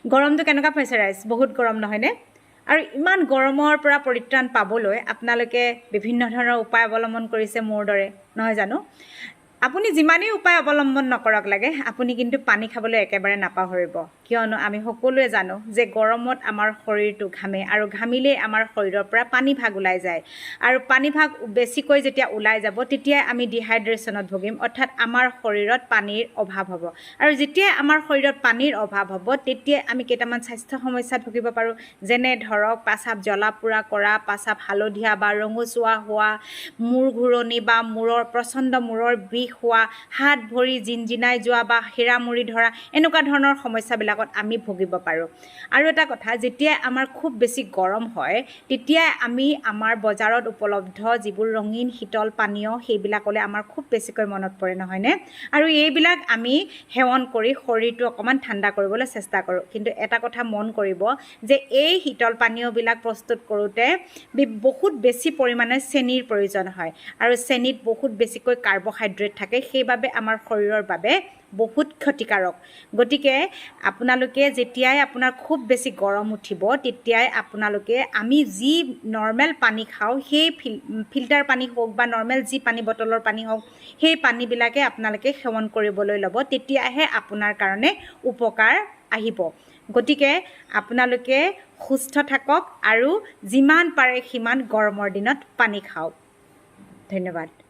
গৰমটো কেনেকুৱা পাইছে ৰাইজ? বহুত গৰম নহয়নে? আৰু ইমান গৰমৰ পৰা পৰিত্ৰাণ পাবলৈ আপোনালোকে বিভিন্ন ধৰণৰ উপায় অৱলম্বন কৰিছে মোৰ দৰে, নহয় জানো? আপুনি যিমানেই উপায় অৱলম্বন নকৰক লাগে, আপুনি কিন্তু পানী খাবলৈ একেবাৰে নাপাহৰিব। কিয়নো আমি সকলোৱে জানো যে গৰমত আমাৰ শৰীৰটো ঘামে আৰু ঘামিলেই আমাৰ শৰীৰৰ পৰা পানী ভাগ ওলাই যায়। আৰু পানী ভাগ বেছিকৈ যেতিয়া ওলাই যাব, তেতিয়াই আমি ডিহাইড্ৰেশ্যনত ভুগিম, অৰ্থাৎ আমাৰ শৰীৰত পানীৰ অভাৱ হ'ব। আৰু যেতিয়াই আমাৰ শৰীৰত পানীৰ অভাৱ হ'ব, তেতিয়াই আমি কেইটামান স্বাস্থ্য সমস্যাত ভুগিব পাৰোঁ, যেনে ধৰক পাচাব জ্বলা পোৰা কৰা, পাচাব হালধীয়া বা ৰঙচুৱা হোৱা, মূৰ ঘূৰণি বা মূৰৰ প্ৰচণ্ড মূৰৰ বিষ হোৱা, হাত ভৰি জিনজিনাই যোৱা বা সিৰামূৰি ধৰা, এনেকুৱা ধৰণৰ সমস্যাবিলাকত আমি ভুগিব পাৰোঁ। আৰু এটা কথা, যেতিয়াই আমাৰ খুব বেছি গৰম হয়, তেতিয়াই আমি আমাৰ বজাৰত উপলব্ধ যিবোৰ ৰঙীন শীতল পানীয়, সেইবিলাকলৈ আমাৰ খুব বেছিকৈ মনত পৰে, নহয়নে? আৰু এইবিলাক আমি সেৱন কৰি শৰীৰটো অকণমান ঠাণ্ডা কৰিবলৈ চেষ্টা কৰোঁ। কিন্তু এটা কথা মন কৰিব যে এই শীতল পানীয়বিলাক প্ৰস্তুত কৰোঁতে বহুত বেছি পৰিমাণে চেনিৰ প্ৰয়োজন হয় আৰু চেনিত বহুত বেছিকৈ কাৰ্বহাইড্ৰেট থাকে, সেইবাবে আমাৰ শৰীৰৰ বাবে বহুত ক্ষতিকাৰক। গতিকে আপোনালোকে যেতিয়াই আপোনাৰ খুব বেছি গৰম উঠিব, তেতিয়াই আপোনালোকে আমি যি নৰ্মেল পানী খাওঁ, সেই ফিল্টাৰ পানী হওক বা নৰ্মেল যি পানী বটলৰ পানী হওক, সেই পানীবিলাকে আপোনালোকে সেৱন কৰিবলৈ ল'ব, তেতিয়াহে আপোনাৰ কাৰণে উপকাৰ আহিব। গতিকে আপোনালোকে সুস্থ থাকক আৰু যিমান পাৰে সিমান গৰমৰ দিনত পানী খাওক। ধন্যবাদ।